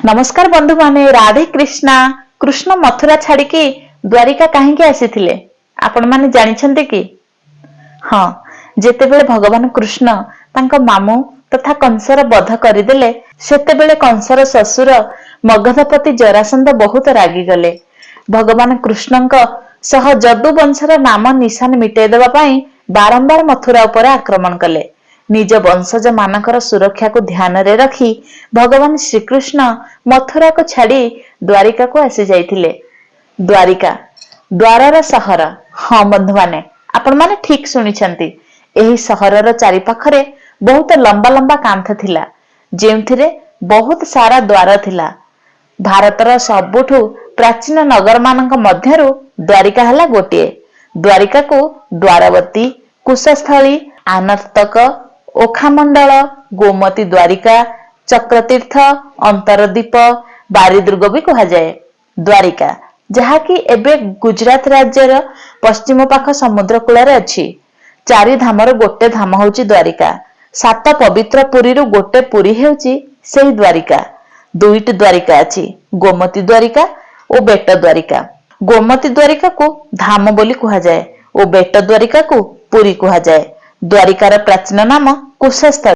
ନମସ୍କାର ବନ୍ଧୁମାନେ, ରାଧେ କୃଷ୍ଣା। କୃଷ୍ଣ ମଥୁରା ଛାଡିକି ଦ୍ୱାରିକା କାହିଁକି ଆସିଥିଲେ, ଆପଣମାନେ ଜାଣିଛନ୍ତି କି? ହଁ, ଯେତେବେଳେ ଭଗବାନ କୃଷ୍ଣ ତାଙ୍କ ମାମୁଁ ତଥା କଂସର ବଧ କରିଦେଲେ, ସେତେବେଳେ କଂସର ଶ୍ୱଶୁର ମଗଧପତି ଜରାସନ୍ଧ ବହୁତ ରାଗିଗଲେ। ଭଗବାନ କୃଷ୍ଣଙ୍କ ସହ ଯଦୁ ବଂଶର ନାମ ନିଶାନ ମିଟେଇ ଦେବା ପାଇଁ ବାରମ୍ବାର ମଥୁରା ଉପରେ ଆକ୍ରମଣ କଲେ। ନିଜ ବଂଶଜ ମାନଙ୍କର ସୁରକ୍ଷାକୁ ଧ୍ୟାନରେ ରଖି ଭଗବାନ ଶ୍ରୀକୃଷ୍ଣ ମଥୁରାକୁ ଛାଡି ଦ୍ୱାରିକାକୁ ଆସି ଯାଇଥିଲେ। ଦ୍ୱାରିକା, ଦ୍ୱାରର ସହର। ହଁ ବନ୍ଧୁମାନେ, ଆପଣମାନେ ଠିକ ଶୁଣିଛନ୍ତି। ଏହି ସହରର ଚାରିପାଖରେ ବହୁତ ଲମ୍ବା ଲମ୍ବା କାନ୍ଥ ଥିଲା, ଯେଉଁଥିରେ ବହୁତ ସାରା ଦ୍ୱାର ଥିଲା। ଭାରତର ସବୁଠୁ ପ୍ରାଚୀନ ନଗରମାନଙ୍କ ମଧ୍ୟରୁ ଦ୍ୱାରିକା ହେଲା ଗୋଟିଏ। ଦ୍ୱାରିକାକୁ ଦ୍ୱାରବତୀ, କୁଶସ୍ଥଳୀ, ଆନର୍ତ୍ତକ, ଓଖାମଣ୍ଡଳ, ଗୋମତୀ ଦ୍ୱାରିକା, ଚକ୍ରତୀର୍ଥ, ଅନ୍ତରଦ୍ୱୀପ, ବାରିଦୁର୍ଗ ବି କୁହାଯାଏ। ଦ୍ୱାରିକା, ଯାହାକି ଏବେ ଗୁଜରାଟ ରାଜ୍ୟର ପଶ୍ଚିମ ପାଖ ସମୁଦ୍ର କୂଳରେ ଅଛି। ଚାରି ଧାମର ଗୋଟେ ଧାମ ହଉଛି ଦ୍ୱାରିକା। ସାତ ପବିତ୍ର ପୁରୀରୁ ଗୋଟେ ପୁରୀ ହେଉଛି ସେଇ ଦ୍ୱାରିକା। ଦୁଇଟି ଦ୍ୱାରିକା ଅଛି, ଗୋମତୀ ଦ୍ୱାରିକା ଓ ବେଟ ଦ୍ୱାରିକା। ଗୋମତୀ ଦ୍ୱାରିକାକୁ ଧାମ ବୋଲି କୁହାଯାଏ ଓ ବେଟ ଦ୍ୱାରିକାକୁ ପୁରୀ କୁହାଯାଏ। ଦ୍ୱାରିକାର ପ୍ରାଚୀନ ନାମ କୁଶସ୍ଥଳୀ।